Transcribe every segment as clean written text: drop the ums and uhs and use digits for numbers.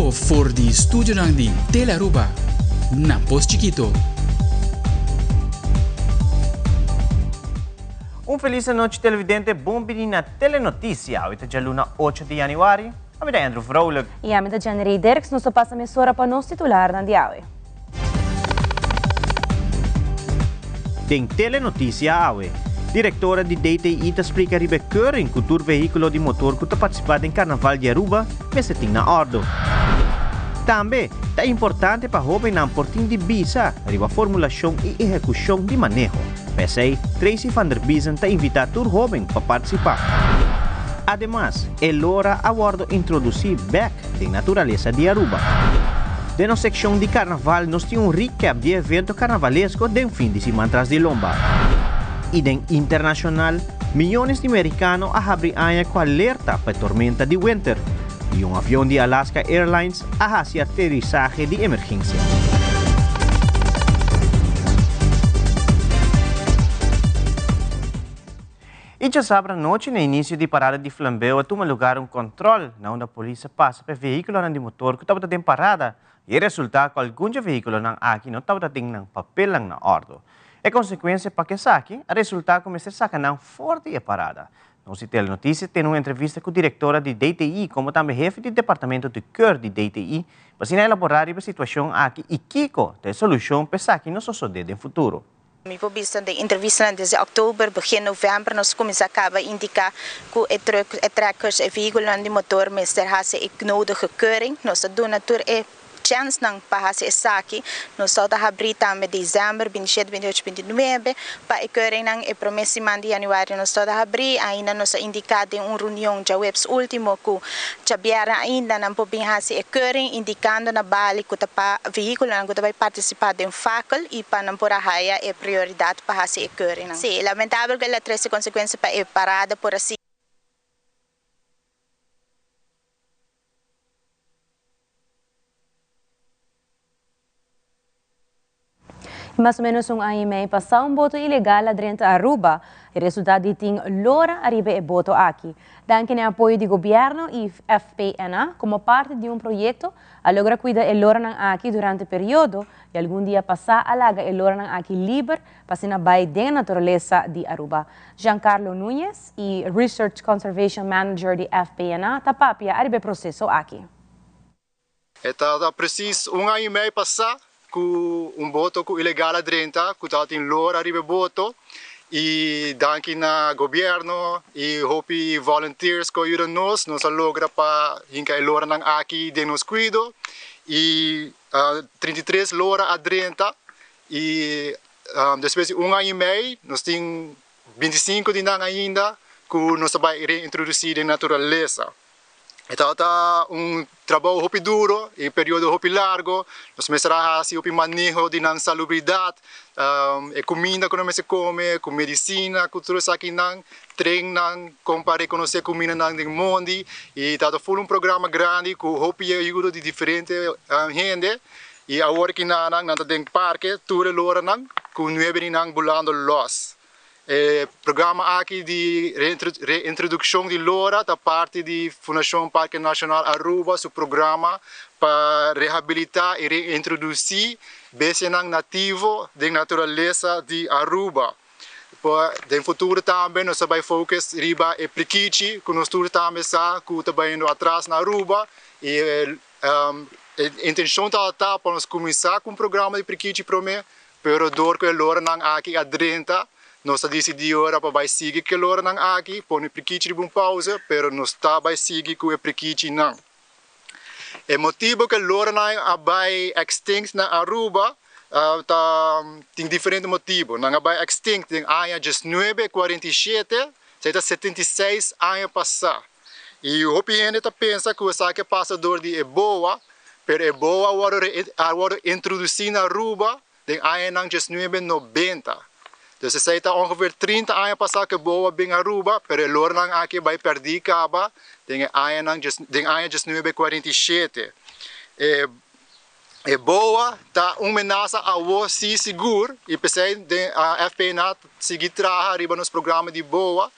bibo for di studionan di Telearuba na Pos Chikito. Un felis anochi televidente, bon bini na Telenoticia. Awe ta djaluna 8 di januari. Ami ta Andrew Vrolijk. Y ami ta Jenny Dirks. Nos ta pasa mesora pa nos titularnan di awe. Den Telenoticia awe, directora di DTI ta splica riba e keuring cu tur vehiculo di motor cu ta participa den Carnaval di Aruba mester tin na ordo. Tambe ta importante pa hobennan por tin di bisa riba formulacion y ehecucion di maneho. P'esey, Tracy van der Biezen ta invita tur hoben pa participa. Ademas, e lora a wordo introduci bek den naturalesa di Aruba. Den nos seccion di Carnaval nos tin un recap di e evento carnavalesco den fin di siman tras di lomba. Y den internacional, miyones di Mericano a habri aña cu alerta pa e tormenta di winter y un avion di Alaska Airlines a haci aterisahe di emergencia. Y djasabra anochi na inicio di parada di flambeo a tuma lugar un control na unda polis a pasa pa e vehiculonan di motor cu tabata den parada y e resulta cu algun dje vehiculonan aki no tabata tin nan papelnan na ordo. E consecuencia pa esaki a resulta cu mester saca nan for di e parada. Nos di Telenoticia tene un entrevista cu directora di DTI como tambe hefe di departamento di keur di DTI pa asina elabora riba e situacion aki y kico ta e solucion pa esaki no sosode den futuro. Mi por bisa den entrevistanan desde oktober, begin november nos kuminsá kaba indiká ku e trùk, e trekkers, e vehíkulonan di motor mester hasi e nodige keuring. Nos ta duna tur e chènsnan pa hasi esaki. Nos tou ta habrí tambe desèmber 27, 28, 29 pa e keuringnan. E promé siman di yanüari nos tou ta habrí. Ainda nos a indiká den un reunion djaweps último ku djabièrnè ainda nan por bin hasi e keuring indikando na bali ku ta pa vehíkulonan ku ta bai partisipá den Fakel y pa nan por a haya e prioridad pa haci e keuringnan. Sí, lamentabel cu el a trece consecuencia pa e parada por a sigui. Mas o menos un aña y mei pasa un boto ilegal a drenta Aruba. E resulta di tin lora ariba e boto aki. Danki na e apoyo di gobierno y FPNA como parti di un proyecto A logra cuida e loranan aki durante periodo y algun dia pasá a laga e loranan aki liber pa asina bay den e naturalesa di Aruba. Giancarlo Nuñez y Research Conservation Manager di FPNA ta papia ariba e proceso aki. E ta precies un aña y mei pasá ku un boto ku ilegal a drenta ku tabatin lora riba e boto i danki na gobierno i hopi volunteers ku a yuda nos, nos a logra pa hinka e loranan aki den nos kuido i 33 lora a drenta i despues di un aña i mei nos tin 25 di nan ainda ku nos ta bai reintrodusí den naturalesa. E tabata un trabou hopi duro i periodo hopi largo. Nos mester a hasi hopi maneho di nan salubridat, e kuminda ku nan mester kome, ku medisina, ku tur esakinan, tren nan kon pa rekonosé kumindanan den mondi. I tabata ful un programa grandi ku hopi ayudo di diferente hende. I awor ki nan nan ta den parke tur e loranan ku nuebe di nan bulando lòs. E programa aki di reintrodukshon di lora ta parti di Fundashon Parke Nashonal Aruba su programa pa rehabilitá i reintrodusí bestianan nativo den naturalesa di Aruba. Den futuro tambe nos ta bai focus riba e prikichi ku nos tur tambe sa ku ta bayendo atras na Aruba i e intenshon tabata pa nos kuminsá ku un programa di prikichi promé. Pero dor ku e loranan aki a drenta, nos a disidí ora pa bai sigui ku e loranan aki, pone prikichi riba un pauze, pero nos ta bai sigui ku e prikichinan. E motibu ku e loranan a bai extinct na Aruba ta tin diferente motibu. Nan a bai extinct den aña 1947, esei ta 76 aña pasá. I hopi hende ta pensa ku esaki a pasa dor di e boa, pero e boa a wòrdu introdusí na Aruba den añanan 1990. Dus esei ta ongeveer 30 aña pasá ku e boa bin Aruba, pero e lornan aki a bai pèrdí kaba den e añanan den aña 1947. E e boa ta un menasa awo sí sigur i p'esei den FPNA ta sigui traha riba nos programa di boa.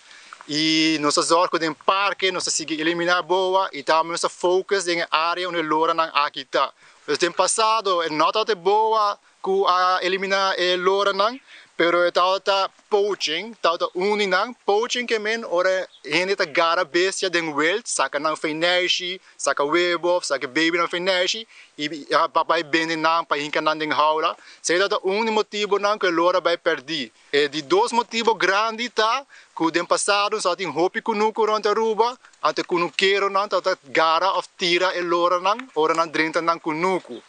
I nos ta zorg ku den parke nos ta sigui eliminá boa i tambe nos ta focus den e área unda e loranan aki ta. Pues den pasado e no tabata e boa ku a eliminá e loranan, pero e tabata poaching, tabata un di nan. Poaching ke men ora hende ta gara bestia den wild, saka nan feineishi, saka webo of saka e babynan feineishi i pa bai bende nan, pa hinka nan den haula. Esei tabata un di motibonan ku e lora bai pèrdí. E di dos motibo grandi ta ku den pasado nos tabatin hopi kunuku rònt Aruba, anto e kunukeronan tabata gara òf tira e loranan ora nan drenta nan kunuku.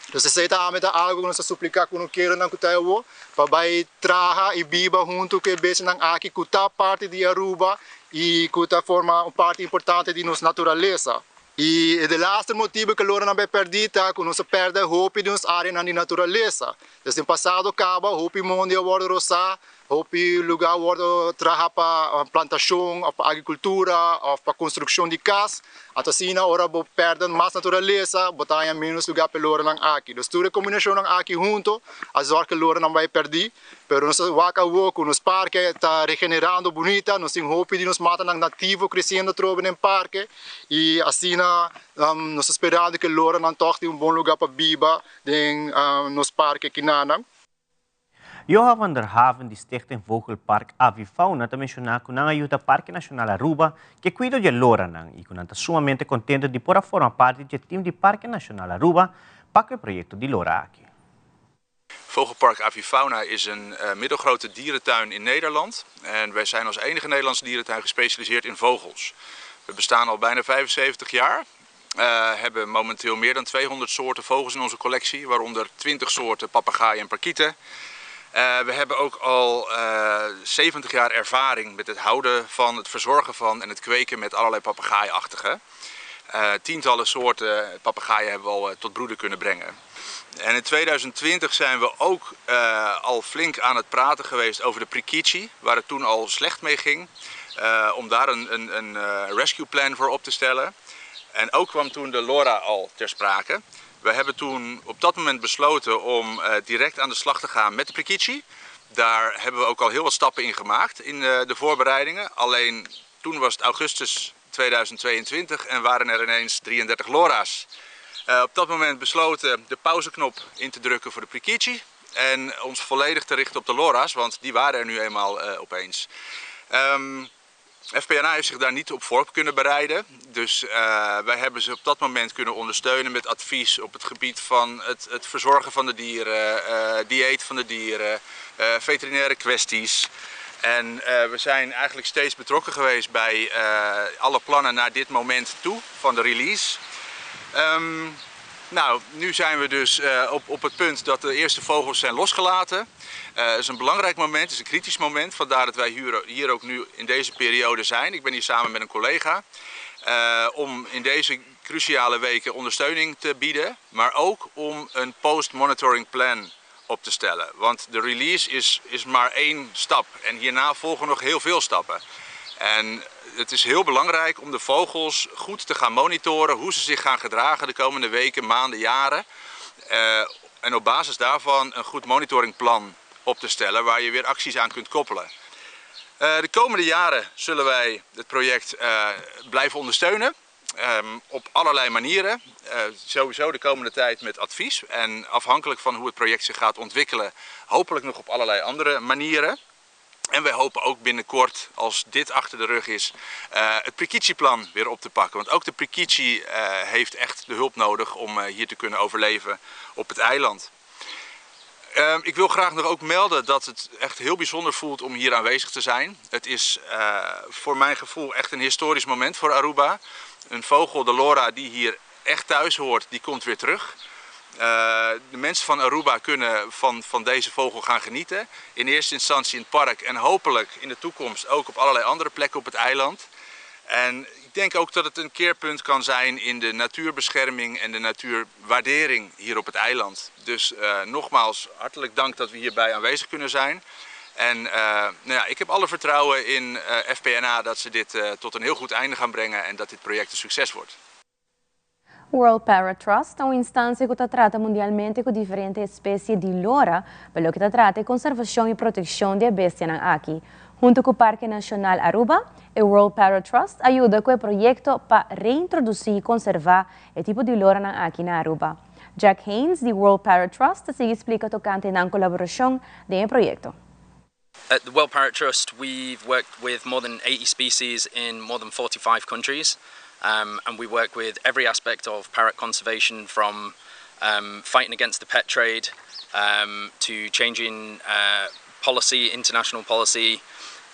Entonces esei tambe ta algu ku nos ta supliká kunukeronan ku ta awo pa bai traha i biba huntu ku e bestianan aki ku ta parti di Aruba i ku ta forma un parti importante di nos naturalesa. I e delaster motibu ku e loranan bai pèrdí ta ku nos a pèrdè hopi di nos áreanan di naturalesa. Desde den pasado kaba hopi mondi a wòrdu rosá, hopi lugá a wòrdu traha pa plantashon òf pa agrikultura òf pa konstrukshon di kas. Anto asina ora bo pèrdè mas naturalesa bo ta haña ménos lugá pa e loranan aki. Dus tur e kombinashonnan aki hunto a zòrg ku e loranan bai pèrdí. Pero nos ta wak awo ku nos parke ta regenerando bunita, nos tin hopi di nos matanan nativo kresiendo atrobe den parke i asina nos ta sperando ku e loranan tòg tin un bon lugá pa biba den nos parke kinanan. Johan van der Haven di Stichting Vogelpark Avifauna ta menshoná ku nan a yuda Parke Nashonal Aruba ku e kuido di e loranan i ku nan ta sumamente kontento di por a forma parti di e tim di Parke Nashonal Aruba pa ku e proyekto di lora aki. Vogelpark Avifauna is een middelgrote dierentuin in Nederland en wij zijn als enige Nederlandse dierentuin gespecialiseerd in vogels. We bestaan al bijna 75 jaar hebben momenteel meer dan 200 soorten vogels in onze collectie, waaronder 20 soorten papegaaien en parkieten. We hebben ook al 70 jaar ervaring met het houden van, het verzorgen van en het kweken met allerlei papegaaiachtigen. Tientallen soorten papegaaien hebben we al tot broeden kunnen brengen. En in 2020 zijn we ook al flink aan het praten geweest over de Prikichi, waar het toen al slecht mee ging. Om daar een rescue plan voor op te stellen. En ook kwam toen de Lora al ter sprake. We hebben toen op dat moment besloten om direct aan de slag te gaan met de Prikichi. Daar hebben we ook al heel wat stappen in gemaakt in de voorbereidingen. Alleen toen was het augustus 2022 en waren er ineens 33 Lora's. Op dat moment besloten de pauzeknop in te drukken voor de Prikichi. En ons volledig te richten op de Lora's, want die waren er nu eenmaal opeens. FPNA heeft zich daar niet op voor kunnen bereiden. Dus wij hebben ze op dat moment kunnen ondersteunen met advies op het gebied van het verzorgen van de dieren, dieet van de dieren, veterinaire kwesties. En we zijn eigenlijk steeds betrokken geweest bij alle plannen naar dit moment toe van de release. Nu zijn we dus op het punt dat de eerste vogels zijn losgelaten. Het is een belangrijk moment, het is een kritisch moment. Vandaar dat wij hier ook nu in deze periode zijn. Ik ben hier samen met een collega. Om in deze cruciale weken ondersteuning te bieden. Maar ook om een post-monitoring plan op te stellen. Want de release is maar één stap. En hierna volgen nog heel veel stappen. En het is heel belangrijk om de vogels goed te gaan monitoren, hoe ze zich gaan gedragen de komende weken, maanden, jaren. En op basis daarvan een goed monitoringplan op te stellen waar je weer acties aan kunt koppelen. De komende jaren zullen wij het project blijven ondersteunen. Op allerlei manieren. Sowieso de komende tijd met advies. En afhankelijk van hoe het project zich gaat ontwikkelen, hopelijk nog op allerlei andere manieren. En wij hopen ook binnenkort, als dit achter de rug is, het Prikichi-plan weer op te pakken. Want ook de Prikichi heeft echt de hulp nodig om hier te kunnen overleven op het eiland. Ik wil graag nog ook melden dat het echt heel bijzonder voelt om hier aanwezig te zijn. Het is voor mijn gevoel echt een historisch moment voor Aruba. Een vogel, de Lora, die hier echt thuis hoort, die komt weer terug. De mensen van Aruba kunnen van deze vogel gaan genieten. In eerste instantie in het park en hopelijk in de toekomst ook op allerlei andere plekken op het eiland. En ik denk ook dat het een keerpunt kan zijn in de natuurbescherming en de natuurwaardering hier op het eiland. Dus nogmaals hartelijk dank dat we hierbij aanwezig kunnen zijn. En ik heb alle vertrouwen in FPNA dat ze dit tot een heel goed einde gaan brengen en dat dit project een succes wordt. World Parrot Trust ta un instansia ku ta trata mundialmente ku diferente espesie di lora, pa loke ta trata konservashon i protekshon di bestianan aki. Hunto cu Parke Nacional Aruba, e World Parrot Trust a yuda cu e proyecto pa reintroduci y conserva e tipo di loranan aki na Aruba. Jack Haynes di World Parrot Trust ta sigui splica tocante nan colaboracion den e proyecto. At the World Parrot Trust we've worked with more than 80 species in more than 45 countries um, and we work with every aspect of parrot conservation from um, fighting against the pet trade um, to changing uh, policy, international policy,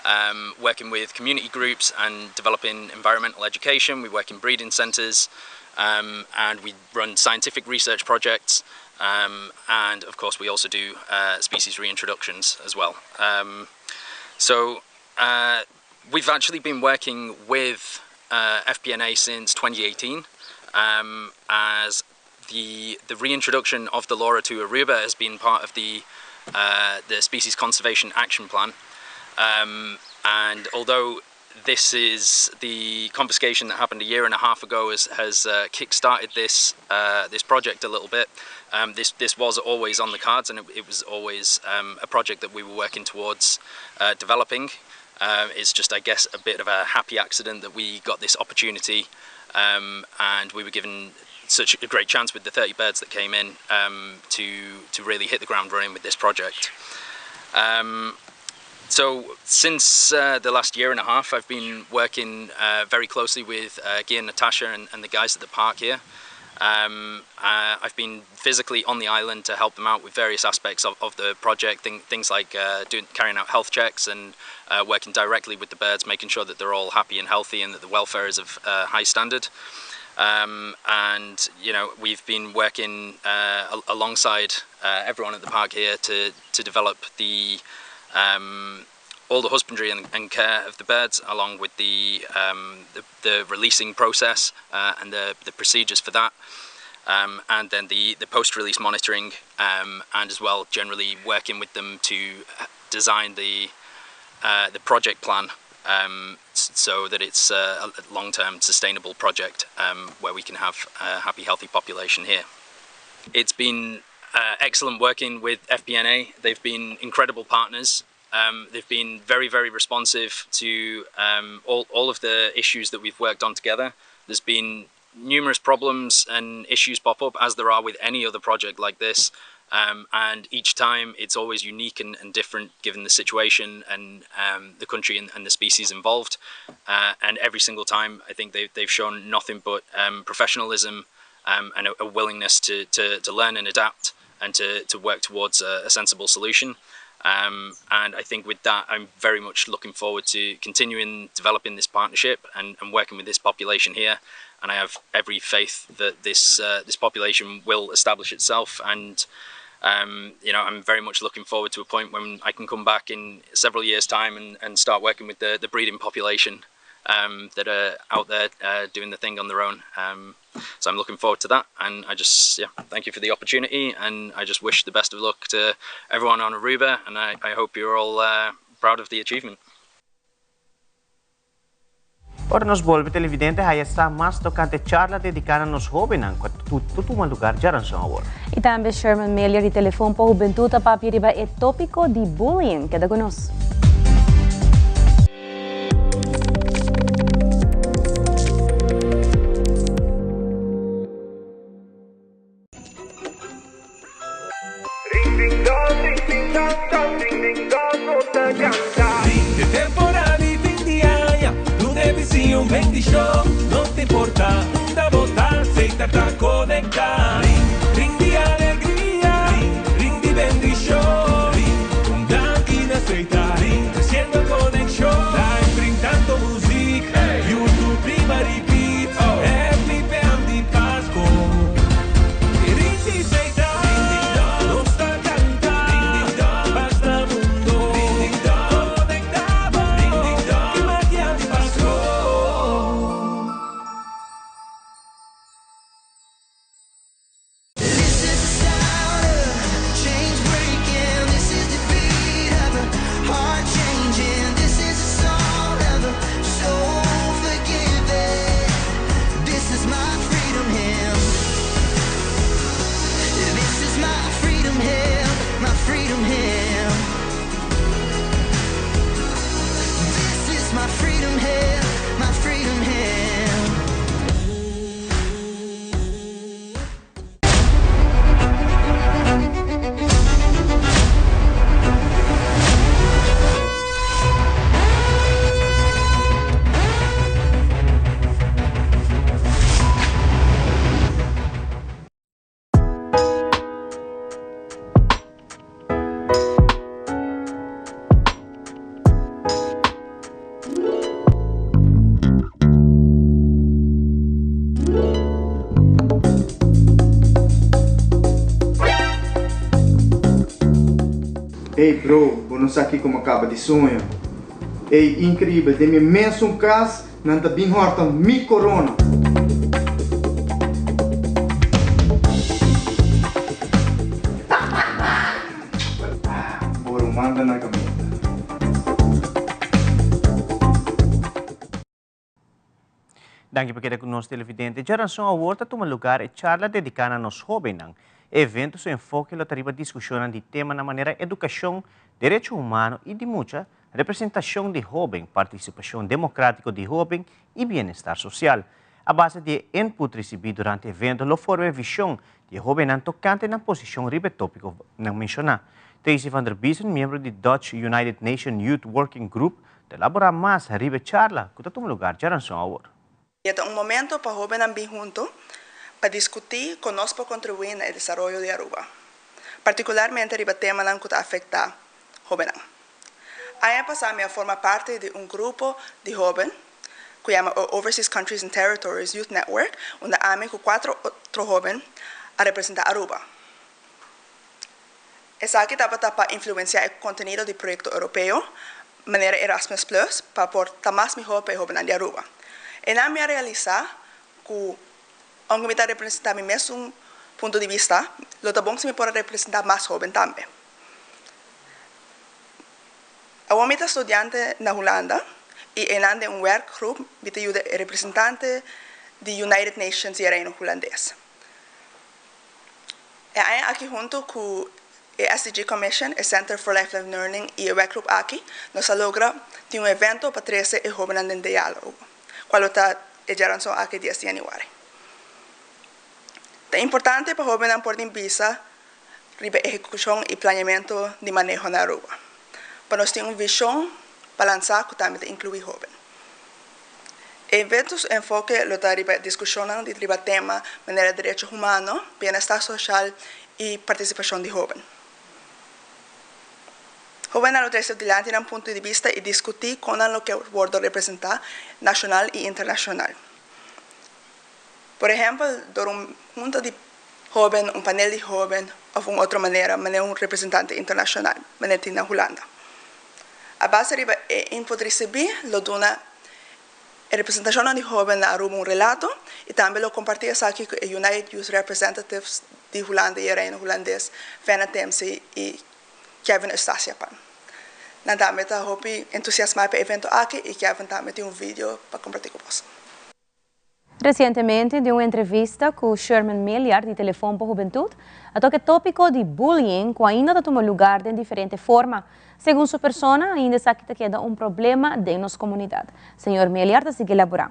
um, working with community groups and developing environmental education. We work in breeding centres um, and we run scientific research projects. Um, and of course, we also do uh, species reintroductions as well. Um, so uh, we've actually been working with uh, FPNA since 2018 um, as the, the reintroduction of the Lora to Aruba has been part of the, uh, the Species Conservation Action Plan. Um, and although this is the confiscation that happened a year and a half ago has, has uh, kick-started this uh, this project a little bit. Um, this this was always on the cards, and it, it was always um, a project that we were working towards uh, developing. Uh, it's just, I guess, a bit of a happy accident that we got this opportunity, um, and we were given such a great chance with the 30 birds that came in um, to to really hit the ground running with this project. Um, so since uh, the last year and a half, I've been working uh, very closely with uh, Guy and Natasha and, and the guys at the park here. Um, uh, I've been physically on the island to help them out with various aspects of, of the project, thing, things like uh, doing, carrying out health checks and uh, working directly with the birds, making sure that they're all happy and healthy and that the welfare is of uh, high standard. Um, and you know we've been working uh, alongside uh, everyone at the park here to to develop the um, all the husbandry and, and care of the birds, along with the um, the, the releasing process uh, and the, the procedures for that. Um, and then the, the post-release monitoring um, and as well generally working with them to uh, design the, uh, the project plan um, so that it's a long-term sustainable project um, where we can have a happy, healthy population here. It's been uh, excellent working with FPNA. They've been incredible partners. Um, they've been very, very responsive to um, all, all of the issues that we've worked on together. There's been numerous problems and issues pop up, as there are with any other project like this. Um, and each time it's always unique and, and different given the situation and um, the country and, and the species involved. Uh, and every single time, I think they've, they've shown nothing but um, professionalism um, and a, a willingness to, to, to learn and adapt and to, to work towards a, a sensible solution. Um, and I think with that, I'm very much looking forward to continuing developing this partnership and, and working with this population here. And I have every faith that this uh, this population will establish itself. And um, you know, I'm very much looking forward to a point when I can come back in several years' time and, and start working with the, the breeding population um, that are out there uh, doing the thing on their own. Um, so I'm looking forward to that, and I just yeah, thank you for the opportunity, and I just wish the best of luck to everyone on Aruba, and I, I hope you're all uh, proud of the achievement. Ora nos bolbe televidente haya sa mas tocante charla dedica na nos hobennan cu a tuma lugar djaranson awor. Y tambe Sherman Melier di Telefon pa Hubentud ta papia riba e topico di bullying. Keda cu nos. Ey bro, bo no sa kiko mi a kaba di soña. Ey, inkribel, den mi mesun kas nan ta bin hòrta mi korona. Bo ruman ta na kaminda. Danki pa keda ku nos televidente. Djaranson awor ta tuma lugar e charla dediká na nos hóbennan. E evento su enfoke lo ta riba diskushonnan di temanan manera edukashon, derecho humano i di mucha, representashon di hóben, partisipashon demokratiko di hóben i bienestar sosial. A base di e input risibí durante e evento lo forma e vishon di e hóbennan tokante nan posishon riba e tópikonan menshoná. Tracy van der Biesen, miembro di Dutch United Nation Youth Working Group, Ta elaborá mas riba e charla ku ta tuma lugar djaranson awor. E ta un momento pa hobennan bin hunto pa discuti con nos por contribui na e desaroyo di Aruba, particularmente riba temanan cu ta afecta hobennan. Aña pasa mi a forma parti di un grupo di hoben cu yama e Overseas Countries and Territories Youth Network unda ami cu cuatro otro hoben a representa Aruba. Esaki tabata pa influencia e contenido di proyecto Europeo, manera Erasmus Plus, pa por ta mas miho pa e hobennan di Aruba. Einan mi a realisa cu aunke mi ta representa mi mesun punto di bista, lo ta bon si mi por a representa mas hoben tambe. Awor mi ta studiante na Hulanda y einan den un werkgroep mi ta yuda e representante di United Nations di e Reino Hulandes. E aña aki huntu ku e SDG Commission, e Center for Lifelong Learning i e werkgroep aki, nos a logra tin un evento pa trese e hóbennan den diálogo, kual lo ta e djaranson aki dies di yanüari. Ta importante pa hóbennan por tin bisa riba ehekushon i planeamentu di maneho na Aruba, pa nos tin un vishon balansá ku tambe ta inkluí hóben. E evento su enfoke lo ta riba diskushonnan di riba tema manera derecho humano, bienestar soshal i partisipashon di hóben. Hóbennan lo trese dilanti nan punto di bista i diskutí kon nan lo ke wòrdu representá nashonal i internashonal. Por ehèmpel, dor un hunta di hóben, un panel di hóben òf un otro manera, manera un representante internashonal, manera tin na Hulanda. A base riba e input risibí lo duna e representashonnan di hóben na Aruba un relato i tambe lo kompartí esaki ku e United Youth Representatives di Hulanda i e Reino Hulandes, Fenna Temse i Kevin Eustacia Pan. Nan tambe ta hopi entusiasmá pa e evento aki i Kevin tambe tin un video pa kompartí ku boso. Resientemente, den un entrevista cu Sherman Milliard di Telefon pa Hubentud, a toca e topico di bullying cu ainda ta tuma lugar den diferente forma. Segun su persona, ainda esaki ta keda un problema den nos comunidad. Señor Milliard ta sigui elabora.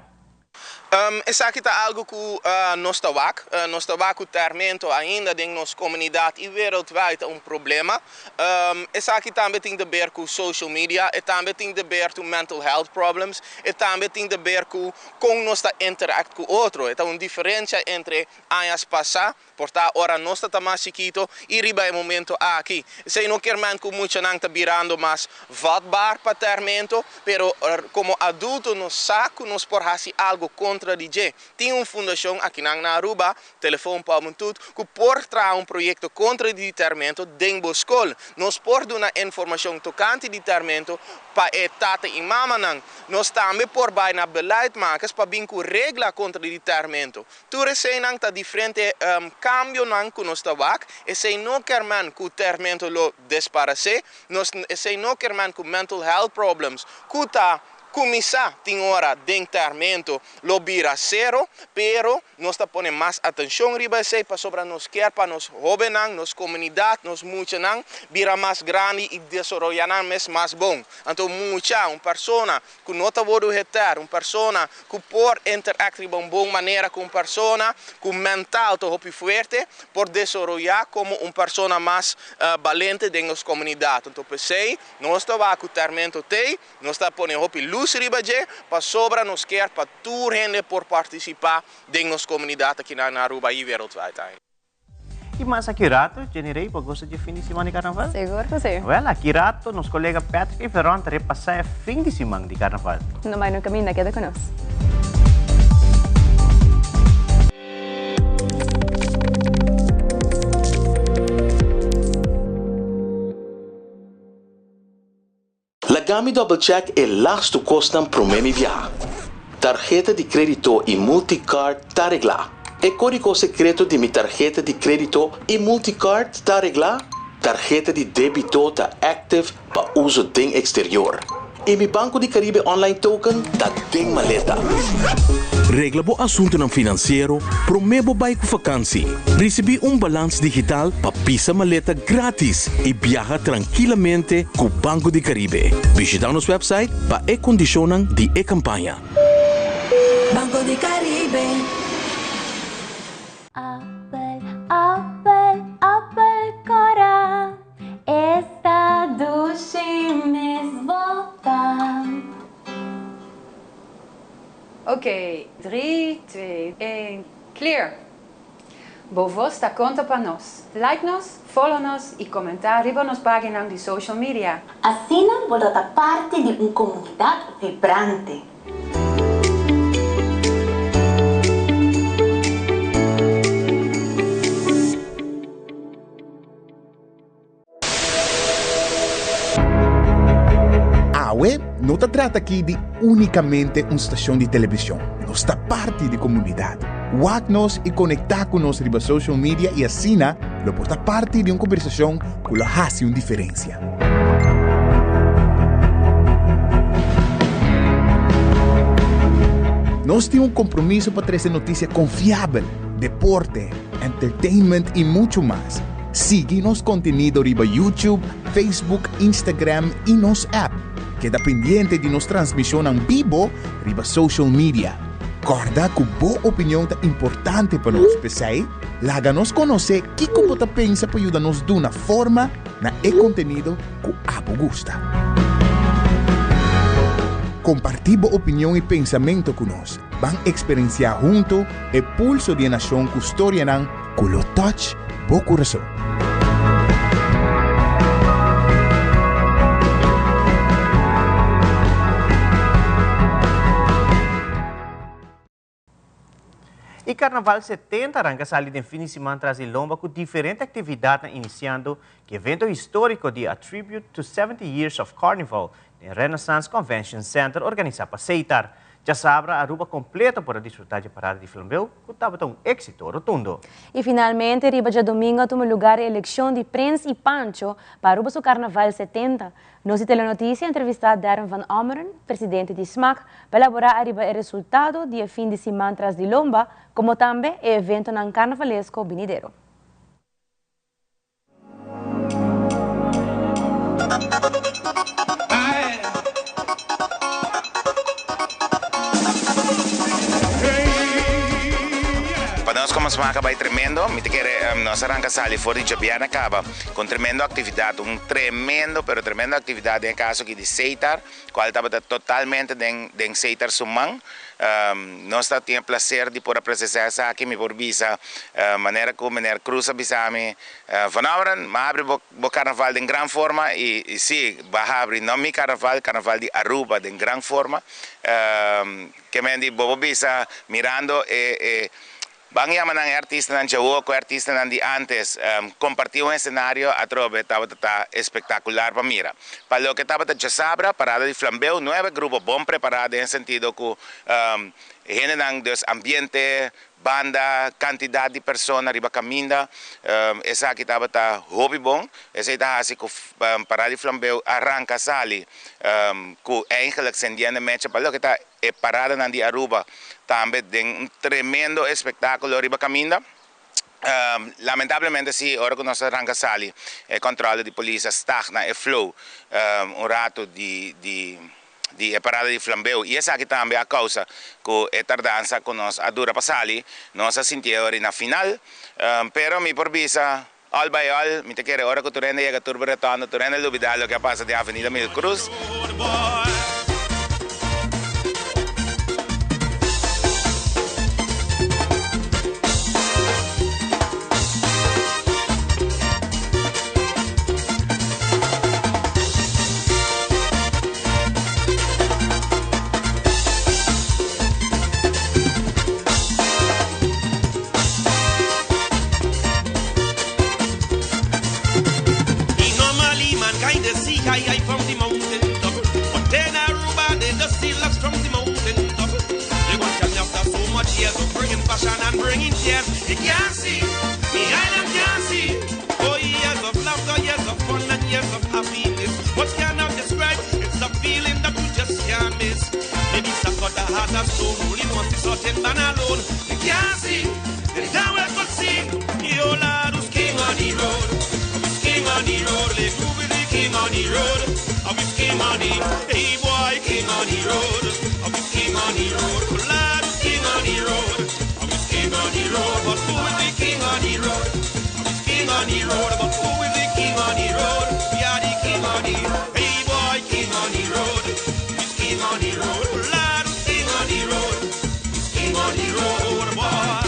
Esaki ta algo cu nos ta wak. Nos ta wak cu termento ainda den nos comunidad y wereldwijd ta un problema. Esaki tambe tin te ber cu social media, e tambe tin te ber cu mental health problems, e tambe tin te ber cu con nos ta interact cu otro. E ta un diferencia entre añas pasa, por ta ora nos ta ta mas chikito y riba e momento aki. Esey no kier men cu muchanan ta birando mas vatbaar pa termento, pero como adulto nos sa cu nos por haci algo contra di dje. Tin un fundacion akinan na Aruba, Telefon pa Hubentud, cu por traha un proyecto contra di termento den bo scol. Nos por duna informacion tocante di termento pa e tata y mamanan. Nos tambe por bay na beleidmakers pa bin cu regla contra di termento. Tur eseynan ta diferente cambionan cu nos ta wak. Esey no kermen cu termento lo desparece. Nos esey no kermen cu mental health problems cu ta Kuminsá tin ora den tèrmento lo bira sero, pero nos ta pone mas atenshon riba esei pasobra nos kier pa nos hóbennan, nos komunidat, nos muchanan bira mas grandi i desaroyá nan mes mas bon. Anto mucha, un persona ku no ta wòrdu hetèr, un persona ku por interact riba un bon manera ku un persona ku mental ta hopi fuerte, por desaroyá komo un persona mas balente den nos komunidat. Anto p'esei nos ta wak ku tèrmento t'ei. Nos ta pone hopi lus riba dje pasobra nos kier pa tur hende por participa den nos comunidad aki na Aruba y wereldwijd ainda. Y mas aki rato, Jenny Rey, bo gosta dje fin di siman di carnaval? Sigur cu si. Wel, aki rato nos colega Patrick y Veron ta repasa e fin di siman di carnaval. No bay nunca minda, keda cu nos. Laga mi double check e lastu kosnan promé mi biaha. Tarheta di krédito i multicard ta reglá. E kódigo sekreto di mi tarheta di krédito i multicard ta reglá? Tarheta di débito ta active pa uso den eksterior. I mi Banco di Caribe online token ta den maleta. Regla bo asuntunan finansiero promé bo bai ku fakansi. Risibí un balans digital pa pisa maleta grátis i biaha trankilamente ku Banco di Caribe. Bishitá nos wèpsait pa e kondishonnan di e kampaña. Banco di Caribe. Appel, appel, appel cora. Esta dushi mes boca. Oké, 3, 2, 1, clear! Bo voz ta conta pa nos. Like nos, follow nos y comenta riba nos pagina di social media. Asina bo lo ta parti di un comunidad vibrante. Awe no ta trata aki di únikamente un stashon di televishon. Nos ta parti di komunidat. Wak nos i konektá ku nos riba social media i asina lo por ta parti di un kombersashon ku lo hasi un diferensia. Nos tin un kompromiso pa trese notisia konfiabel, deporte, entertainment i muchu mas. Sigui nos kontenido riba YouTube, Facebook, Instagram i nos app. Keda pendiente di nos transmishonnan bibo riba social media. Kòrda ku bo opinion ta importante pa nos, p'esei laga nos konosé kiko bo ta pensa pa yuda nos duna forma na e kontenido ku abo gusta. Kompartí bo opinion i pensamentu ku nos. Ban eksperensiá huntu e pulso di e nashon ku storianan ku lo touch bo kurason. E Carnaval 70 arranca sali den fin di siman tras di lomba cu diferente actividadnan iniciando cu evento historico di A Tribute to 70 Years of Carnival den Renaissance Convention Center organisa pa Seitar. Djasabra Aruba completo por a disfruta dje parada di flambeu cu tabata un exito rotundo. Y finalmente riba djadomingo a tuma lugar e eleccion di Prins y Pancho pa Aruba su Carnaval 70. Nos di Telenoticia a entrevista Darren van Ommeren, presidente di smac, pa elabora ariba e resultado di e fin di siman tras di lomba, como tambe e eventonan carnavalesco binidero. Pa nos como smaak a bay tremendo, mi ta kere nos a ranca sali for di djabièrnè caba con tremendo actividad, un tremendo pero tremendo actividad den e caso aki di Seitar. Cual tabata totalmente den den Seitar su man. Nos ta tin e placer di por a presencia esaki, mi por bisa manera cu meneer Cruz a bisa mi, Van Ommeren, mi a habri bo bo carnaval den gran forma y y si, bo a habri no mi carnaval, carnaval di Aruba den gran forma. Ke men di bo por bisa mirando e e Ban yama nan e artistanan djawo ku e artistanan di ántes kompartí un esenario atrobe tabata ta espektakular pa mira. Pa loke tabata djasabra, parada di flambeu, nuebe grupo bon prepará den e sentido ku hendenan, dus ambiente, banda, kantidat di persona riba kaminda, esaki tabata hopi bon. Esei ta hasi ku parada di flambeu a ranka sali ku eigenlik sendiendo mecha pa loke ta E paradanan di Aruba tambe den un tremendo espectaculo riba caminda. Lamentablemente si ora cu nos a ranca sali e controle di polis a stagna e flow un rato di di di e parada di Flambeu y esaki tambe a causa cu e tardansa cu nos a dura pa sali nos a sinti e ora na final pero mi por bisa all by all mi ta kere ora cu tur hende yega Turbo Retondo tur hende lubida loke a pasa den Avenida Mil Cruz. Yes, they can't see. Me eye them can't see. Oh, years of laughter, years of fun, and years of happiness. What cannot describe? It's a feeling that you just can't miss. Maybe some got a heart of stone, only wants to sort it man alone. They can't see. They damn well could see. Yo, lad, who's king on the road? Who's king on the road? They groove with the king on the road. Who's king on the Hey boy, king on the road. Who's king on the road? Oh, lad, who's king on the road? Who's king on the road? But who is the king on the road? Who's king on the road? But who is the king on the road? We are the king on the Hey boy, king on the road. Who's king on the road? Oh, lad, who's king on the road? Who's king on the road, boy?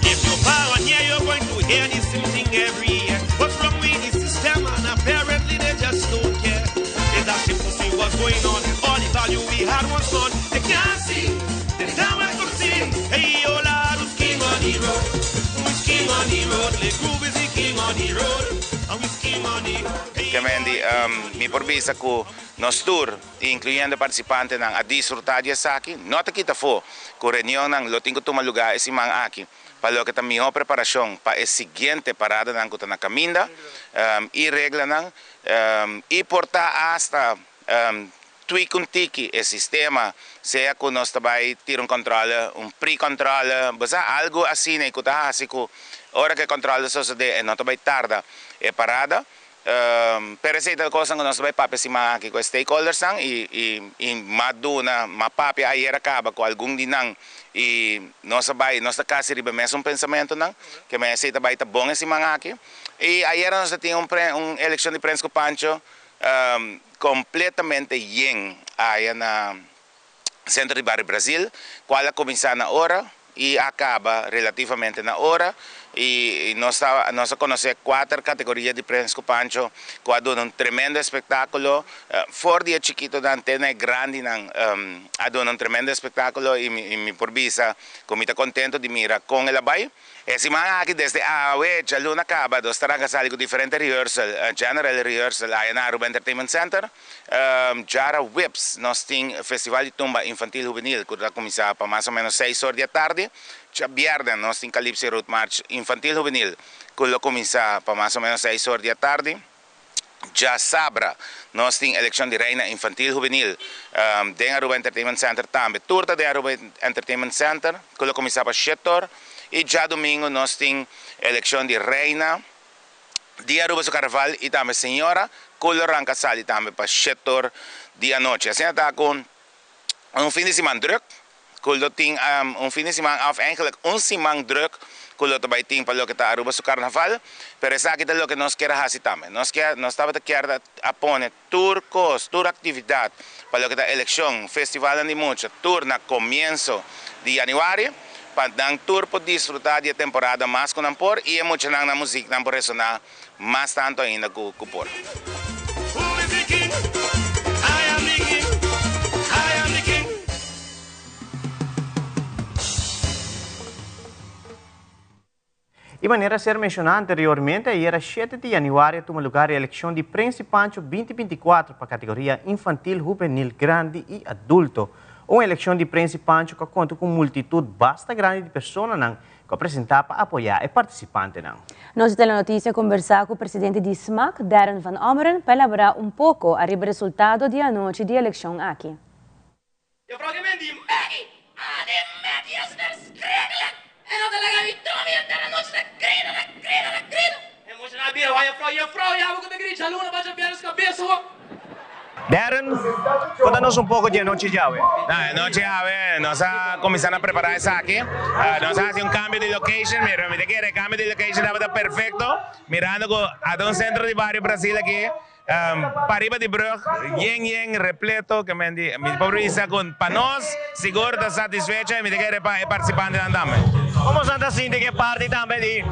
If you power near, you're going to hear the same thing every year. What's wrong with the system? And apparently they just don't care. It's a shame to see what's going on. All the value we had once gone. They can't see. They damn well could see. Hey, oh, lad, who's king on the road? Who's king on the road? The groove is the king on the road. And who's king on the Ke men di, mi por bisa ku nos tur, inkluyendo e partisipantenan, a disfrutá di esaki. No ta kita afó ku reunionnan lo tin ku tuma lugá e siman aki pa loke ta mihó preparashon pa e siguiente paradanan ku ta na kaminda i reglanan i por ta asta tweak un tiki e sistema, sea ku nos ta bai tira un kòntròle, un pre-kòntròle, bo sa algu asina ku ta hasi ku ora ku e kòntròle ta sosodé e no ta bai tarda e parada. Pero esei ta kosnan ku nos ta bai papia siman aki ku e stakeholdersnan i i m'a duna, m'a papia ayer a kaba ku algun di nan i nos a bai, nos ta kasi riba e mesun pensamentunan, ke men esei ta bai ta bon e siman aki. I ayer nos ta tin un un elekshon di prens ku Pancho kompletamente yen aya na Sentro di Bario Brasil, kual a kuminsá na ora i a kaba relativamente na ora i nos ta nos a konosé kuater kategoria di Prens ku Pancho ku a duna un tremendo espektákulo for di e chikitonan te na e grandinan a duna un tremendo espektákulo i mi mi por bisa ku mi ta kontento di mira kon el a bai. E siman aki desde awe djaluna kaba nos ta ranka sali ku diferente rehearsal, general rehearsal aya na Aruba Entertainment Center. Djara weps nos tin Festival di Tumba Infantil Hubenil ku ta kuminsá pa mas o ménos seis or di atardi. Djabièrnè nos tin Calypso Road March Infantil Hubenil ku lo kuminsá pa mas o ménos seis or di atardi. Djasabra nos tin elekshon di Reina Infantil Hubenil den Aruba Entertainment Center tambe. Tur ta den Aruba Entertainment Center ku lo kuminsá pa shete or. I djadumingu nos tin elekshon di Reina. Di Aruba su carnaval y tambe señora cu lo ranca sali tambe pa shetor di anochi. Asina ta cu un fin di siman druk cu lo tin un fin di siman of eigenlijk un siman druk cu lo ta bay tin pa loke ta Aruba su carnaval. Pero esaki ta loke nos kier a haci tambe. Nos kier nos tabata kier a pone tur cos, tur actividad pa loke ta eleccion, festivalnan di mucha, tur na comienzo di januari, pa nan tur por disfruta di e temporada mas cu nan por y e muchanan nan muziknan por resona mas tanto ainda cu por. I manera a ser menshoná anteriormente, ayera shete di yanüari a tuma lugar e elekshon di Prens i Pancho binti 24 pa kategoria infantil, hubenil, grandi i adulto. Un elekshon di Prens i Pancho ku a konta ku un multitut basta grandi di personanan ku a presentá pa apoyá e partisipantenan. Nos di Telenoticia a kombersá ku presidente di smac, Darren van Ommeren, pa elaborá un poko ariba resultado di anochi di elekshon aki. Juffrouw di men di Maggie, a di Maggie is verschrikkelijk! E no ta laga mi drumi henter anochi ta grita, ta grita, ta grita. E mucha nan a bira wak juffrouw, juffrouw, ya bo ku ta grita djaluna bacha bia nos kabes ho. Darren, konta nos un poko di e nochi djawe. Na e nochi awe nos a kuminsá na prepará esaki. Nos a hasi un kambio di location, mira mi ta kere e kambio di location tabata perfekto, mirando ku a ta un sentro di bario Brasil aki. Pariba di brug yen yen repleto ke men di mi por bisa ku pa nos sigur ta satisfecho i mi ta kere pa e partisipantenan tambe. Komo sa ta sinti ke parti tambe di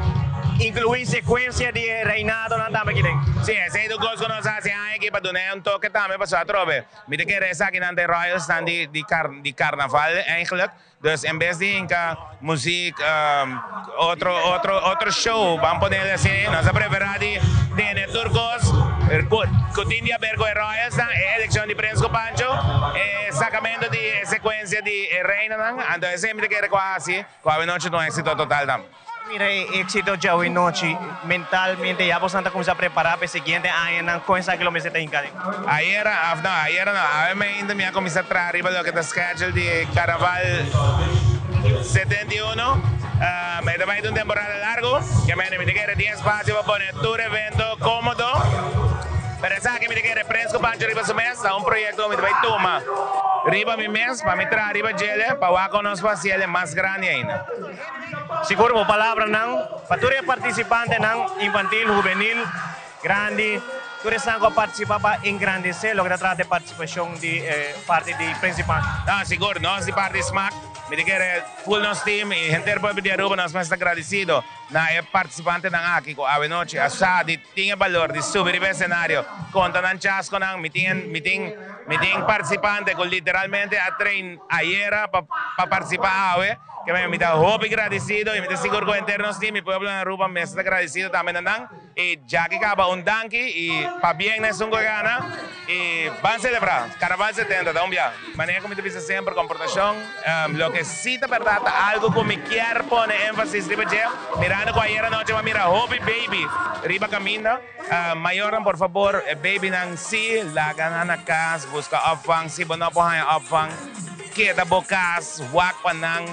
Inclui secuencia di e reinadonan tambe aki den. Si, esey ta un cos cu nos a haci aña aki pa duna e un toke tambe pasobra atrobe mi ta kere esakinan ta e royalsnan di carnaval eigenlijk. Dus en bes di hinca muziek, otro otro otro show, ban ponele así, nos a prefera di tene tur cos cu tin di haber cu e royalsnan, e eleccion di Prins cu Pancho, e sacamento di e secuencia di e reinanan, anto esey mi ta kere cu a haci cu awenochi ta un exito total tambe. Mira e exito djawe-nochi, mentalmente ya bosan ta cuminsa prepara pa e siguiente añanan, con esaki lo mester ta hinca den? Ayera, of no, ayera no, awe mainta mi a cuminsa traha riba loke ta schedule di Carnaval 71. E ta bay ta un temporada largo, ke mende mi ta kere tin espacio pa pone tur evento comodo, pero esaki mi ta kere Prins cu Pancho riba su mes, ta un proyecto cu mi ta bay tuma riba mi mes pa mi traha riba djele pa wak con nos por haciele mas grandi ainda. Sigur bo palabranan pa tur e partisipantenan, infantil, hubenil, grandi, tur esnan ku a partisipá pa engrandesé loke ta trata e partisipashon di e parti di Principal. No, sigur, nos di parti smaak, mi ta kere ful nos team i henter pueblo di Aruba nos mes ta gradisido na e partisipantenan aki ku awenochi a sa di tin e balor di subi riba e escenario, konta nan chaskonan, mi tin mi tin mi tin partisipante ku literalmente a train ayera pa pa partisipá awe. Ke mi ta hopi gradisido y mi ta sigur cu henter nos team y pueblo na Aruba mester ta gradisido tambe na nan. Y djaki caba un danki y pabien na esun cu a gana y ban celebra. Carnaval 70 ta un bia. Manera cu mi ta bisa semper comportacion loke si ta berdad ta algo cu mi kier pone enfasis riba dje mirando cu ayer anochi bo a mira hopi baby riba caminda. Mayornan por fabor e babynan si laga nan na cas busca opvang si bo no por haya opvang keda bo cas wak pa nan.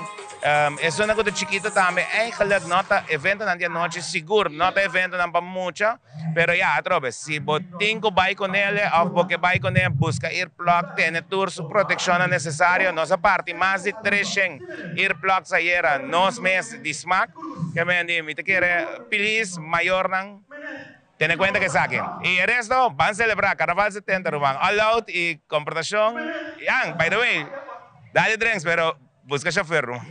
Esunnan ku ta chikito tambe eigenlijk no ta eventonan di anochi sigur no ta eventonan pa mucha pero ya atrobe si bo tin ku bai kunele òf bo ke bai kune buska earplug tene tur su protekshonnan nesesario nos a parti mas di treshen earplugs ayera nos mes di smak ke men di mi ta kere please mayornan Tene kuenta ku esaki. I e resto, ban selebrá Karnaval 70 ruman. All out i komportashon. Yan, by the way, dale drinks pero buska shofer ruman.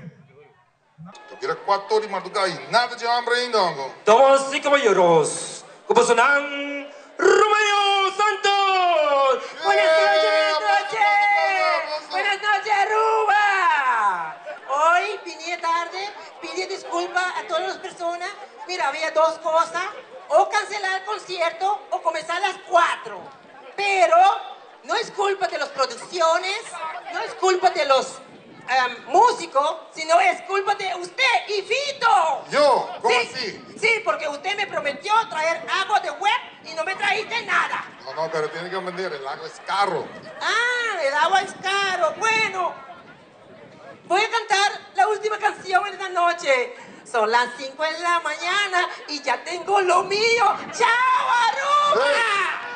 Ta bira kuator di mardugá i nada dje hamber ainda, hongo. Damas y caballeros, cu bosonan Romeo Santos! Buenas noches, buenas noches! Buenas noches, Aruba! Hoy vine tarde, pidi disculpa a todas las personas. Mira, había dos cosas, o cancelar el concierto o comenzar a las 4. Pero no es culpa de las producciones, no es culpa de los músicos, sino es culpa de usted y Vito. ¿Yo? ¿Cómo sí, así? Sí, porque usted me prometió traer agua de web y no me trajiste nada. No, no, pero tiene que vender, el agua es caro. Ah, el agua es caro. Bueno, voy a cantar la última canción en esta noche. Son las 5 de la mañana y ya tengo lo mío. ¡Chao, Aruba!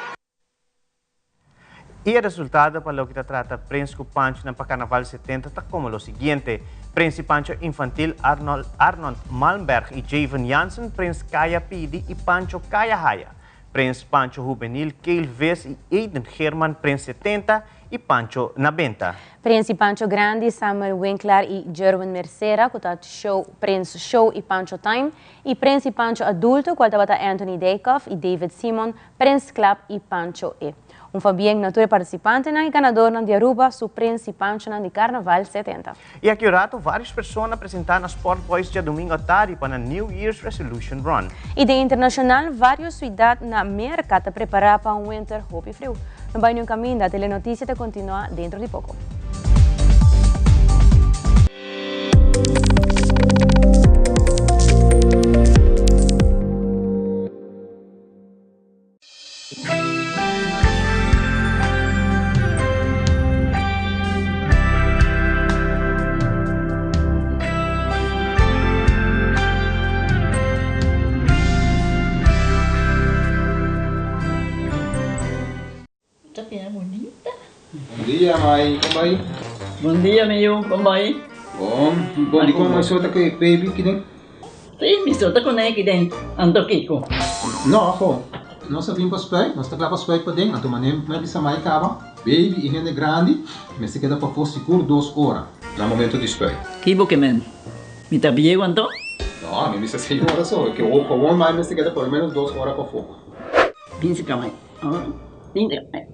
I e resultado pa loke ta trata Prins ku Panchonan pa Karnaval 70 ta komo lo siguiente, Prins i Pancho Infantil Arnold Arnold Malmberg i Javen Jansen, Prins Kaya Pidi i Pancho Kaya Haya, Prins Pancho Hubenil Kale Vis i Aiden Geerman, Prins 70 i Pancho na benta. Prins i Pancho Grandi Samuel Winklaar i Jerwin Mercera ku ta show Prins Show i Pancho Time i Prins i Pancho Adulto kual tabata Anthony Dijkhoff i David Simon, Prins Klap i Pancho E. Un fabien na tur e partisipantenan i ganadornan di Aruba su Prins i Panchonan di Karnaval 70. I aki un rato varios persona a presenta na Sport Boys djadumingo atardi pa nan New Year's Resolution Run. I den internashonal varios suidat na Merka ta prepará pa un winter hopi friu. No bai niun kaminda, Telenotisia ta kontinuá dentro di poko. Ta bira bunita. Bon dia mai, kon bai? Bon dia mi yu, kon bai? Bon, bon dikon mai so ta ku e baby kiden? Si, mi so ta kuné kiden, anto kiko? No, ho, nos a bin pa spuit, nos ta kla pa spuit paden, anto manera mi a bisa mai kaba, baby i hende grandi mester keda pafó sigur dos ora na momento di spuit. Ki bo ke men? Mi ta bieu anto? No, mi bisa 6 ora so. Ke gewoon mai mester keda por lo menos 2 ora pafó. Binse ka mai.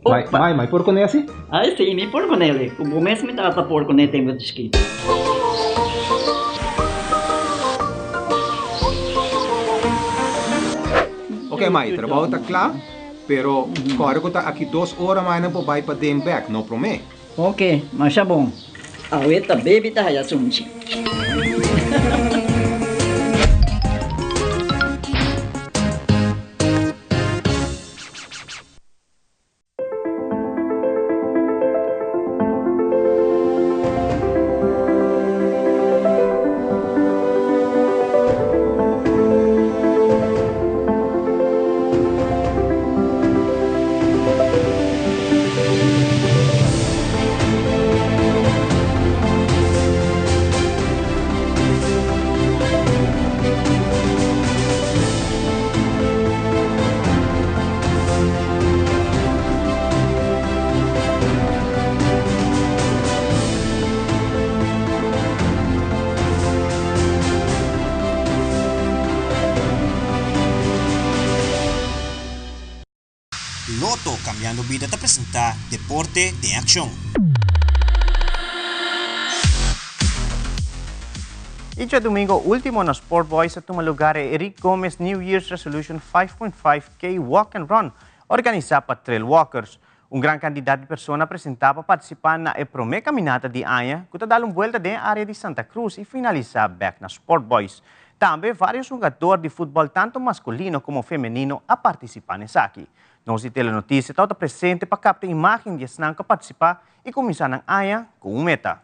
Mai, mai, mai por kuné asi? Ai si, mi por kuné li. Ku bo mes mi tata por kuné tempu di chikitu. Ok mai, trabou ta kla, pero kòrda ku ta aki 2 ora mai nan por bai paden bèk, no promé. Ok, masha bon. Awe ta baby ta haya sunchi. Lotto Cambiando Bida ta presenta Deporte den Accion. Y djadomingo ultimo na Sport Boys a tuma lugar e Eric Gomez New Year's Resolution 5.5 K Walk and Run organisa pa Trail Walkers. Un gran cantidad di persona a presenta pa participa na e prome caminata di aña cu ta dal un buelta den e area di Santa Cruz y finalisa bek na Sport Boys. Tambe varios hungador di futbol tanto masculino como femenino a participa n'esaki. Nos di Telenoticia tabata presente pa capta imagen di esnan cu a participa y cuminsa nan aña cu un meta.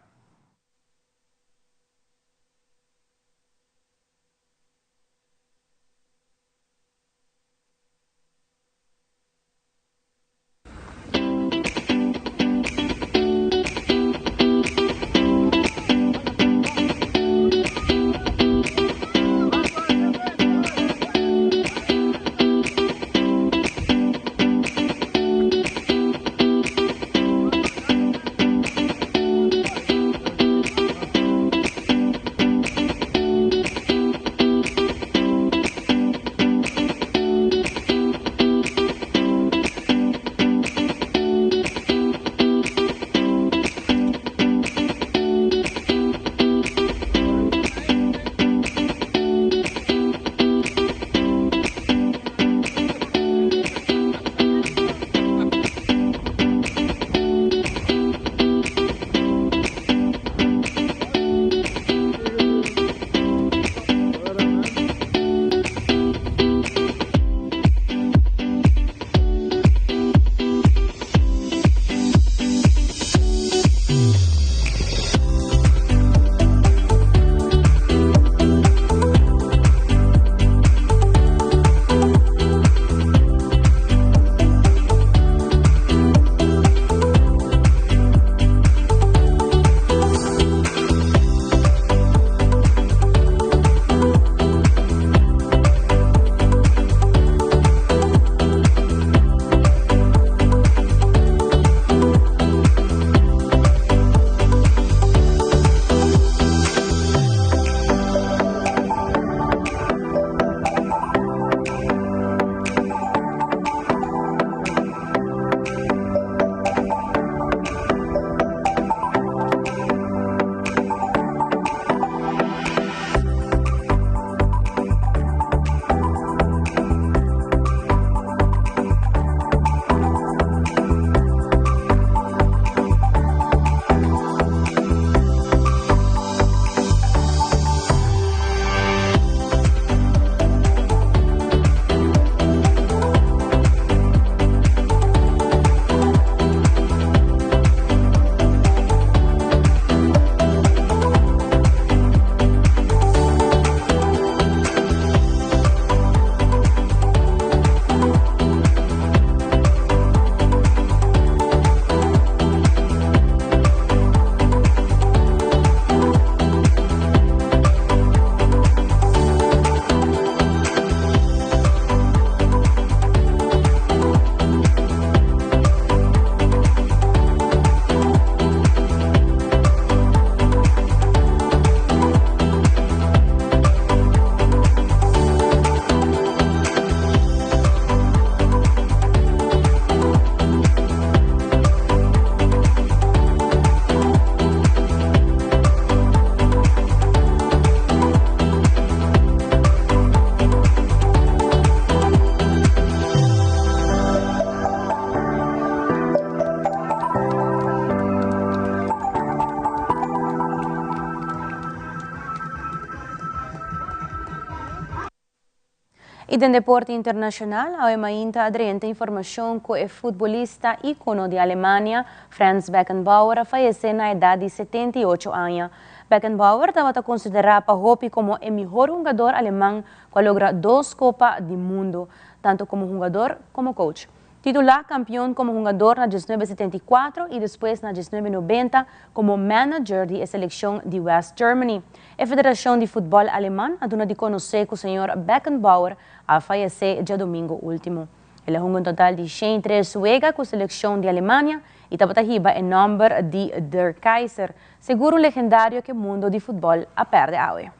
Y den deporte internacional, awe mainta a drenta informacion cu e futbolista icono di Alemania, Franz Beckenbauer a fayece na edad di 78 aña. Beckenbauer tabata considera pa hopi como e mihor hungador aleman cu a logra dos Copa di Mundo, tanto como hungador como coach. Titula campeon como hungador na 1974 y despues na 1990 como manager di e seleccion di West Germany. E federacion di futbol aleman a duna di conoce cu señor Beckenbauer a fayece djadomingo ultimo. El a hunga un total di 103 wega cu seleccion di Alemania y tabata hiba e nomber di Der Kaiser, segur un legendario cu e mundo di futbol a perde awe.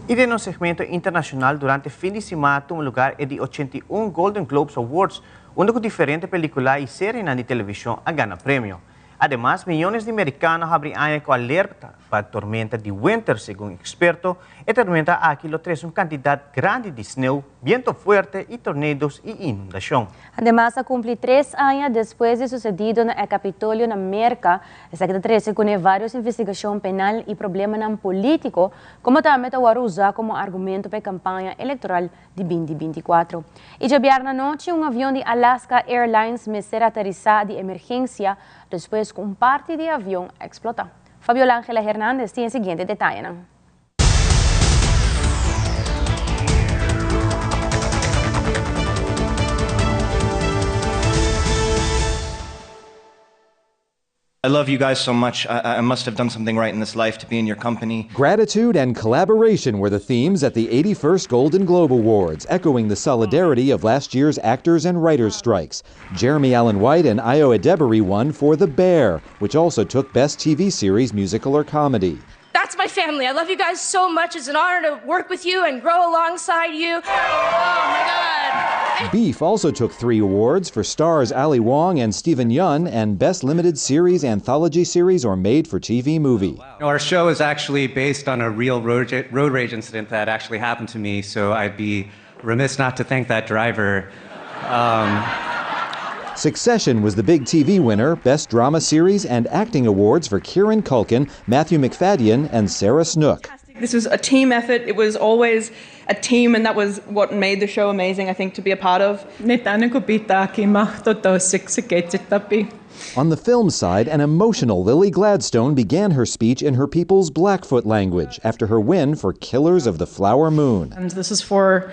Y den nos segmento internacional durante fin di siman a tuma lugar e di 81 Golden Globes Awards, unda cu diferente pelicula y serienan di television a gana premio. Ademas, miyones di mericano a habri aña cu alerta pa tormenta di winter. Segun experto, e tormenta aki lo trece un cantidad grandi di sneeuw, biento fuerte y tornado's y inundacion. Ademas a cumpli tres aña despues di sucedido na e Capitolio na Merca. Esaki ta trece cune varios investigacion penal y problemanan politico, como tambe ta worde usa como argumento pa e campaña electoral di binti 24. Y djabièrnè anochi un avion di Alaska Airlines mester aterisa di emergencia despues cu un parti di e avion a explota. Fabiola Angela Hernandez tin e siguiente detayenan. I love you guys so much. I, I must have done something right in this life to be in your company. Gratitude and collaboration were the themes at the 81st Golden Globe Awards, echoing the solidarity of last year's actors and writers strikes. Jeremy Allen White and Ayo Edebiri won for The Bear, which also took Best TV Series, Musical or Comedy. That's my family. I love you guys so much. It's an honor to work with you and grow alongside you. Oh my God. Beef also took three awards for stars Ali Wong and Steven Yeun and Best Limited Series, Anthology Series, or Made for TV Movie. Our show is actually based on a real road, road rage incident that actually happened to me, so I'd be remiss not to thank that driver. Um, Succession was the big TV winner, Best Drama Series and Acting Awards for Kieran Culkin, Matthew Macfadyen, and Sarah Snook. This was a team effort. It was always a team, and that was what made the show amazing, I think, to be a part of. On the film side, an emotional Lily Gladstone began her speech in her people's Blackfoot language after her win for Killers of the Flower Moon. And this is for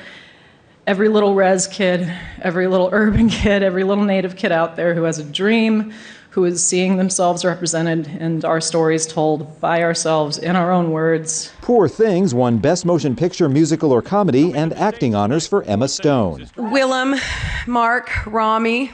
every little res kid, every little urban kid, every little native kid out there who has a dream, who is seeing themselves represented and our stories told by ourselves in our own words. Poor Things won Best Motion Picture, Musical or Comedy and Acting honors for Emma Stone. Willem, Mark, Rami,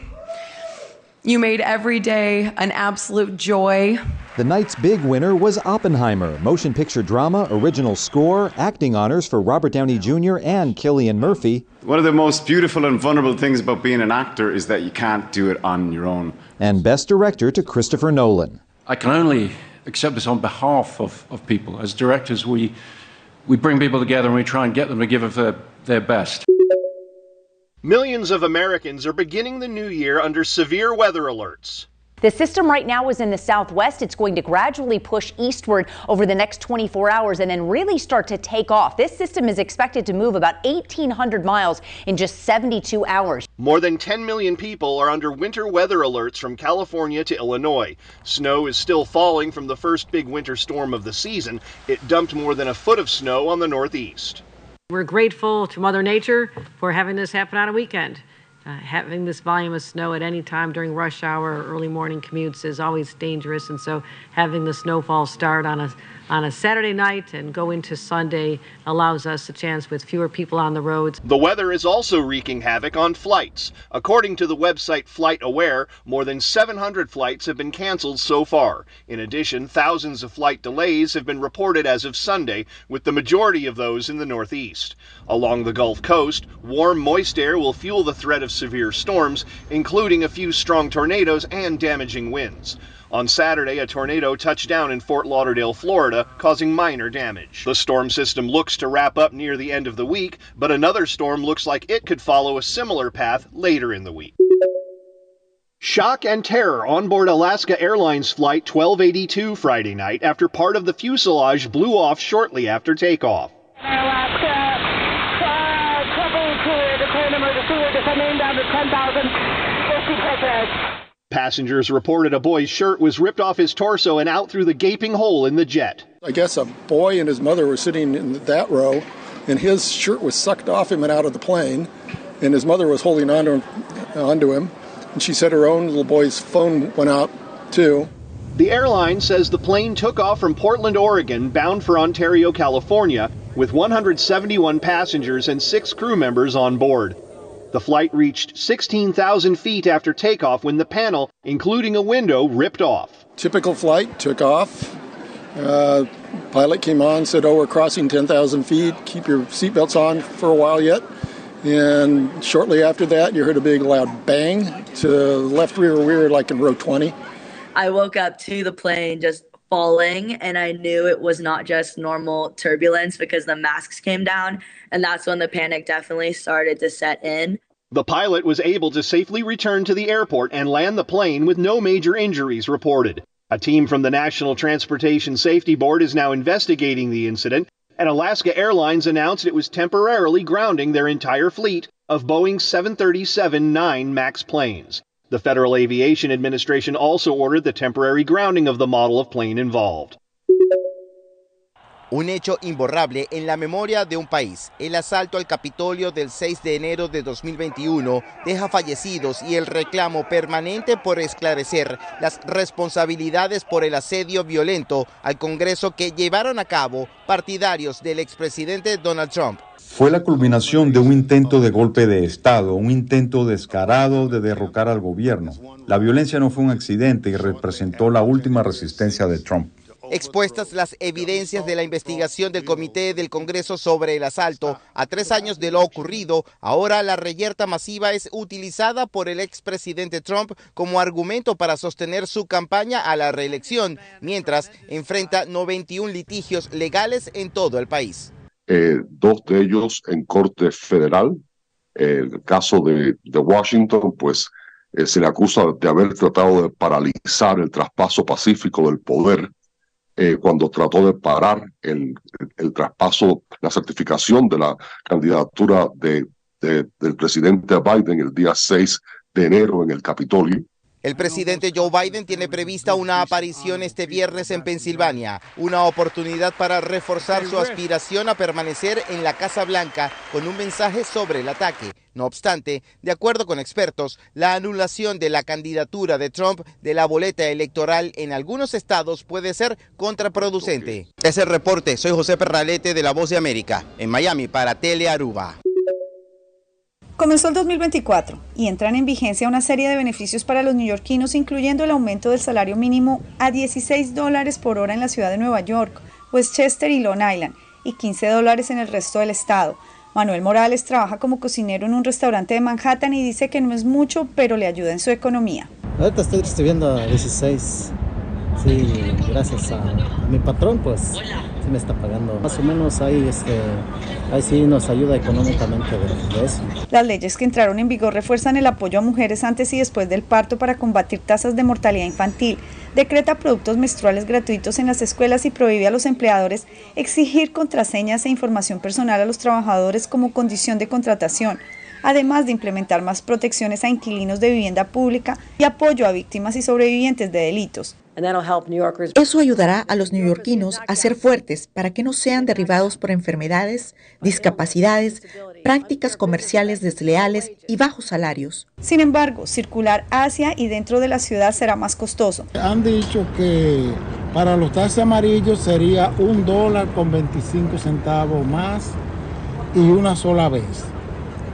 you made every day an absolute joy. The night's big winner was Oppenheimer, motion picture drama, original score, acting honors for Robert Downey Jr. and Cillian Murphy. One of the most beautiful and vulnerable things about being an actor is that you can't do it on your own. And Best Director to Christopher Nolan. I can only accept this on behalf of, of people. As directors, we, we bring people together and we try and get them to give of their, their best. Millions of Americans are beginning the new year under severe weather alerts. The system right now is in the southwest. It's going to gradually push eastward over the next 24 hours and then really start to take off. This system is expected to move about 1,800 miles in just 72 hours. More than 10 million people are under winter weather alerts from California to Illinois. Snow is still falling from the first big winter storm of the season. It dumped more than a foot of snow on the northeast. We're grateful to Mother Nature for having this happen on a weekend. Uh, having this volume of snow at any time during rush hour or early morning commutes is always dangerous, and so having the snowfall start on a on a Saturday night and go into Sunday allows us a chance with fewer people on the roads. The weather is also wreaking havoc on flights. According to the website FlightAware, more than 700 flights have been canceled so far. In addition, thousands of flight delays have been reported as of Sunday, with the majority of those in the Northeast. Along the Gulf Coast, warm, moist air will fuel the threat of severe storms, including a few strong tornadoes and damaging winds. On Saturday, a tornado touched down in Fort Lauderdale, Florida, causing minor damage. The storm system looks to wrap up near the end of the week, but another storm looks like it could follow a similar path later in the week. Shock and terror on board Alaska Airlines Flight 1282 Friday night after part of the fuselage blew off shortly after takeoff. Alaska, uh, declared emergency. We're descending down to 10,050 Passengers reported a boy's shirt was ripped off his torso and out through the gaping hole in the jet. I guess a boy and his mother were sitting in that row, and his shirt was sucked off him and out of the plane, and his mother was holding onto him, onto him and she said her own little boy's phone went out too. The airline says the plane took off from Portland, Oregon, bound for Ontario, California, with 171 passengers and six crew members on board. The flight reached 16,000 feet after takeoff when the panel, including a window, ripped off. Typical flight, took off. Uh, pilot came on, said, Oh, we're crossing 10,000 feet. Keep your seatbelts on for a while yet. And shortly after that, you heard a big loud bang to the left rear. We were like in row 20. I woke up to the plane just falling, and I knew it was not just normal turbulence because the masks came down, and that's when the panic definitely started to set in. The pilot was able to safely return to the airport and land the plane with no major injuries reported. A team from the National Transportation Safety Board is now investigating the incident, and Alaska Airlines announced it was temporarily grounding their entire fleet of Boeing 737 9 MAX planes. The Federal Aviation Administration also ordered the temporary grounding of the model of plane involved. Un hecho imborrable en la memoria de un país. El asalto al Capitolio del 6 de enero de 2021 deja fallecidos y el reclamo permanente por esclarecer las responsabilidades por el asedio violento al Congreso que llevaron a cabo partidarios del expresidente Donald Trump. Fue la culminación de un intento de golpe de Estado, un intento descarado de derrocar al gobierno. La violencia no fue un accidente y representó la última resistencia de Trump. Expuestas las evidencias de la investigación del Comité del Congreso sobre el asalto, a tres años de lo ocurrido, ahora la reyerta masiva es utilizada por el expresidente Trump como argumento para sostener su campaña a la reelección, mientras enfrenta 91 litigios legales en todo el país. Eh, dos de ellos en corte federal. El caso de, de Washington, pues eh, se le acusa de haber tratado de paralizar el traspaso pacífico del poder eh, cuando trató de parar el, el, traspaso, la certificación de la candidatura de, de, del presidente Biden el día 6 de enero en el Capitolio. El presidente Joe Biden tiene prevista una aparición este viernes en Pensilvania, una oportunidad para reforzar su aspiración a permanecer en la Casa Blanca con un mensaje sobre el ataque. No obstante, de acuerdo con expertos, la anulación de la candidatura de Trump de la boleta electoral en algunos estados puede ser contraproducente. Es el reporte. Soy José Perralete de La Voz de América, en Miami para Telearuba. Comenzó el 2024 y entran en vigencia una serie de beneficios para los neoyorquinos, incluyendo el aumento del salario mínimo a 16 dólares por hora en la ciudad de Nueva York, Westchester y Long Island, y 15 dólares en el resto del estado. Manuel Morales trabaja como cocinero en un restaurante de Manhattan y dice que no es mucho, pero le ayuda en su economía. Ahorita estoy recibiendo 16. Sí, gracias a, a mi patrón, pues sí me está pagando. Más o menos ahí, este, ahí sí nos ayuda económicamente de, de eso. Las leyes que entraron en vigor refuerzan el apoyo a mujeres antes y después del parto para combatir tasas de mortalidad infantil. Decreta productos menstruales gratuitos en las escuelas y prohíbe a los empleadores exigir contraseñas e información personal a los trabajadores como condición de contratación además de implementar más protecciones a inquilinos de vivienda pública y apoyo a víctimas y sobrevivientes de delitos. Eso ayudará a los neoyorquinos a ser fuertes para que no sean derribados por enfermedades, discapacidades, prácticas comerciales desleales y bajos salarios. Sin embargo, circular hacia y dentro de la ciudad será más costoso. Han dicho que Para los taxis amarillos sería un dólar con 25 centavos más y una sola vez.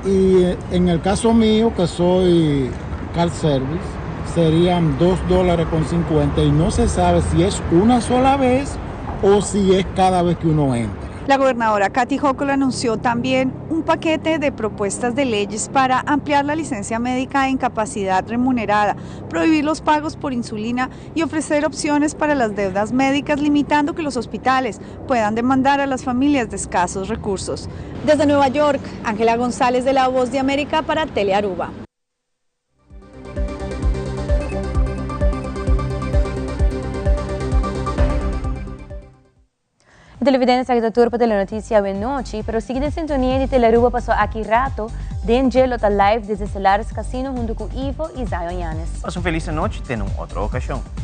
Y eh, en el caso mío, que soy car service, serían 2 dólares con 50 y no se sabe si es una sola vez o si es cada vez que uno entra. La gobernadora Kathy Hochul anunció también un paquete de propuestas de leyes para ampliar la licencia médica en capacidad remunerada, prohibir los pagos por insulina y ofrecer opciones para las deudas médicas, limitando que los hospitales puedan demandar a las familias de escasos recursos. Desde Nueva York, Ángela González de La Voz de América para Telearuba. Televidente esaki ta tur pa Telenoticia awe nochi, pero sigui den sintonia di Telearuba paso aki rato Den dje lo ta live desde Celares Casino hunto cu Ivo y Zion Yanes. Pasa un feliz anochi te na un otro ocasion.